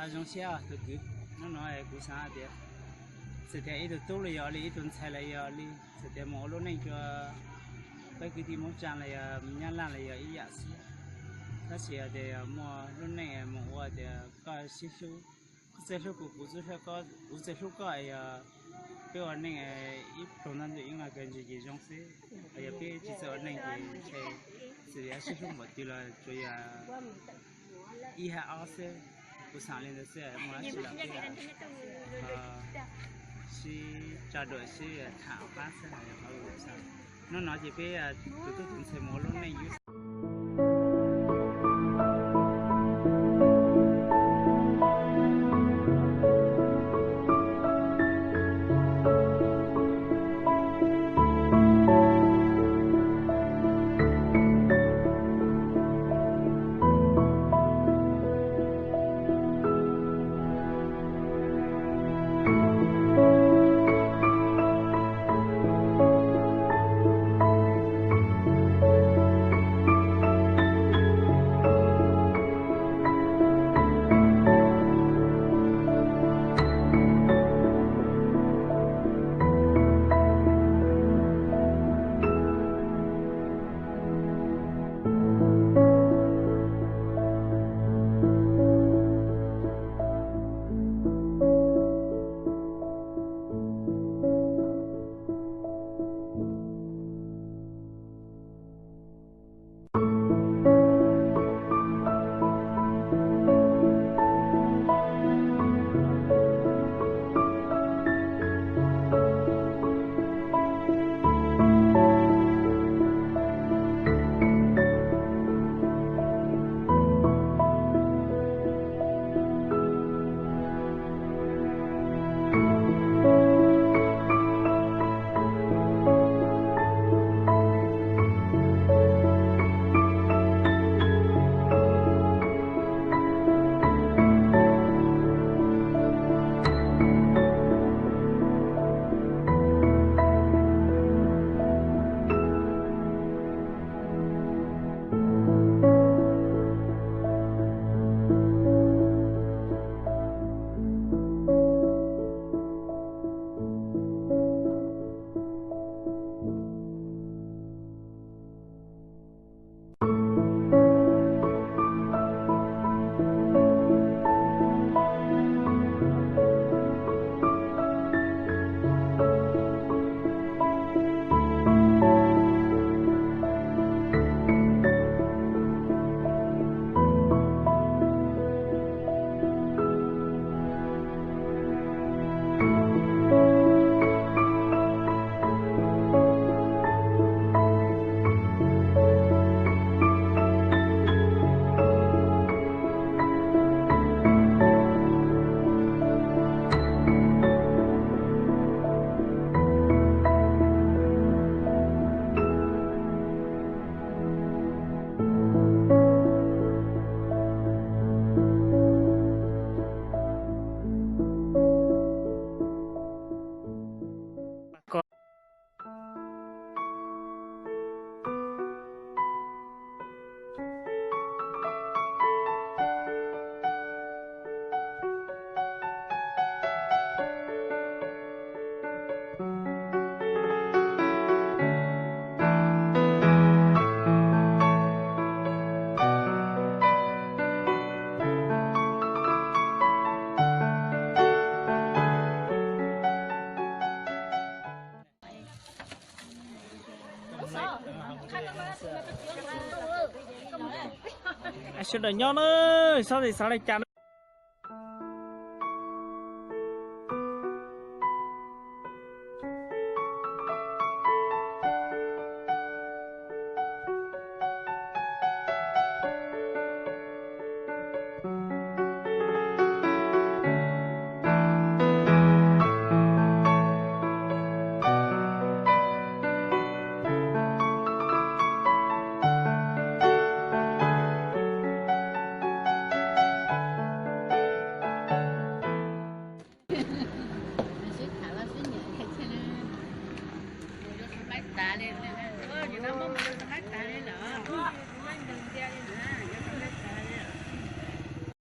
Zoo siab tus kwv, hnub no kuv xav hais tias txawm tias ib tug tub los yog li, ib tug ntxhais los yog li, txawm tias mus ua lub neej rua peb kwv tij Hmoob Tsab los yog Nyab Laj los yog ib yam xwb, tab sis tias muaj lub neej mus ua tias koj sib hlub, koj txawj hlub kuv, kuv txawj hlub koj, kuv txawj hlub koj, yog peb ua neej ib pluag nto ntawm ib nqaj kawg ntsis ces zoo xwb. Yog peb tsis txawj ua neej ces ntshe txawm tias sib hlub npaum twg los tsuas yog ib hab ob xwb. Kuv xav li ntawd xwb, muaj dab tsi los peb sib tsa dua sib tham qab xwb. Hnub no ces peb tus tub tus ntxhais mus ua lub neej yus Sawv daws nyob na, xav li xav li cas na.